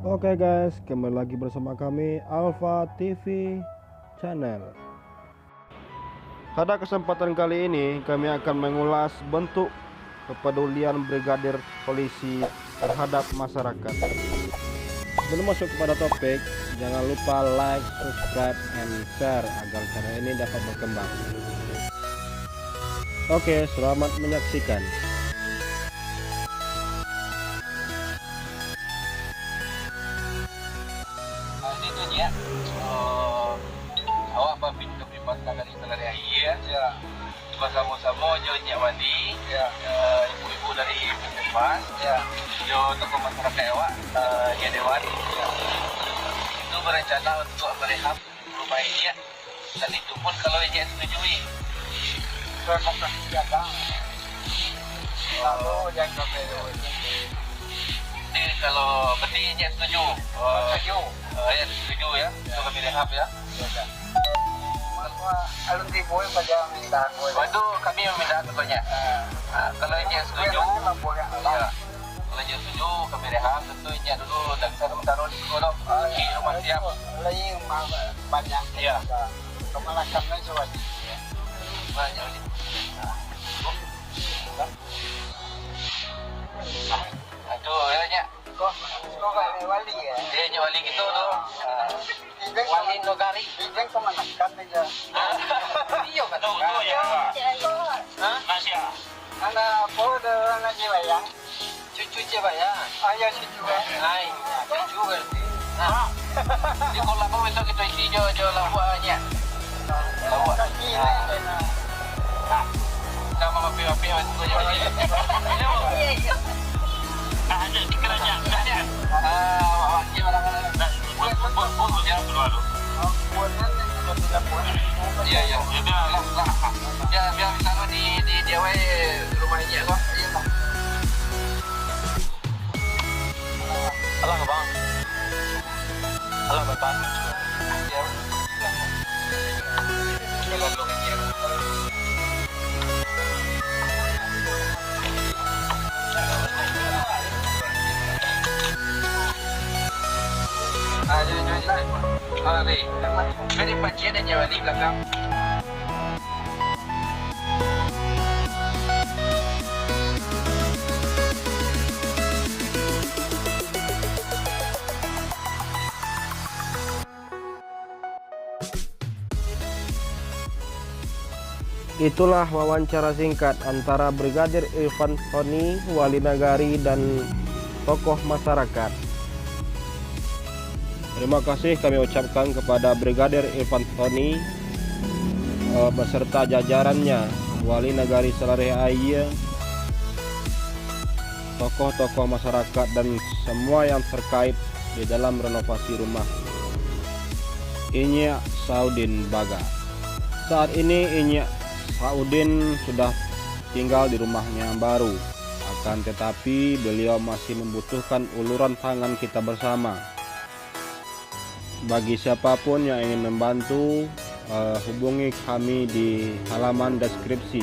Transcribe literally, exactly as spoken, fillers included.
Oke guys, kembali lagi bersama kami, Alpha T V Channel. Pada kesempatan kali ini, kami akan mengulas bentuk kepedulian Brigadir Polisi terhadap masyarakat. Sebelum masuk kepada topik, jangan lupa like, subscribe, and share agar channel ini dapat berkembang. Oke, selamat menyaksikan. Ah, ini tu, Nyiak. Eh, awak babin-, babin-, Nagari Salaria Aia. Ya. Basamo-samo jo Nyiak Wali, ya, eh, ibu-ibu dari Puskesmas, ya, jo tokoh masyarakat awak, eh, Nyiak Dewan. Ya. Itu berencana untuk merehab rumah Nyiak. Dan itu pun kalau Nyiak setujui. Terima kasih, ya, Bang. Lalu yang kami. Jadi kalau berarti Nyiak setuju. Eh, setuju. Eh, ya, setuju ya. Ya. Untuk kami rehab ya. Ya, ya. Maka alun tibo yang pada minta aku. Oh, itu kami yang minta pokoknya. Ah. Ah, kalau Nyiak setuju, ya. Kalau Nyiak setuju, kami rehab, tentu Nyiak dulu dah bisa sementara di siko doh. Ah, di rumah siap. Lagi ma-, banyak. Iya. Kemalakan lagi, Wan. Iya. Banyak lagi. Ah. Aduh, ya, Nyiak. Kok, kok Wali ya? Iya, Nyiak Wali gitu tu. Ah. Wali Nagari. Ibeng kemanakan aja. Hah? Iya, kan? Tuh, tuh, ya. Iya. Hah? Masya. Anak apa dah anak Cibayang? Cucu Cibayang. Ah, ya, cucu, eh. Hai, cucu berarti. Nah. Di kolam apa besok kita isi jo, jo labuak aja. Labuak. Kaki, nah. Nah. Sama mapi-mapi, Mas. Iya, iya. Nah, ada di kerajaan. Nah, ada. Ah, awak, awak, dia barang-barang. Nah, bu-, bu-, bu-, bu-, jangan keluar dulu. Iya, iya. Ya, biar, biar, biar di sana di, di, di awal rumah ini, kok. Iya, Bang. Alah, Bang. Alah, Bang. Iya. Ayo, ayo, ayo. Ah, ni. Dari Pakcik ada nyawa di belakang. Itulah wawancara singkat antara Brigadir Irfan Soni, Wali Nagari, dan tokoh masyarakat. Terima kasih kami ucapkan kepada Brigadir Irfan Soni, eh, beserta jajarannya, Wali Nagari Salaria Aia, tokoh-tokoh masyarakat, dan semua yang terkait di dalam renovasi rumah Inyiak Saudin Baga. Saat ini Inyiak Saudin sudah tinggal di rumahnya yang baru. Akan tetapi, beliau masih membutuhkan uluran tangan kita bersama. Bagi siapapun yang ingin membantu, eh, hubungi kami di halaman deskripsi.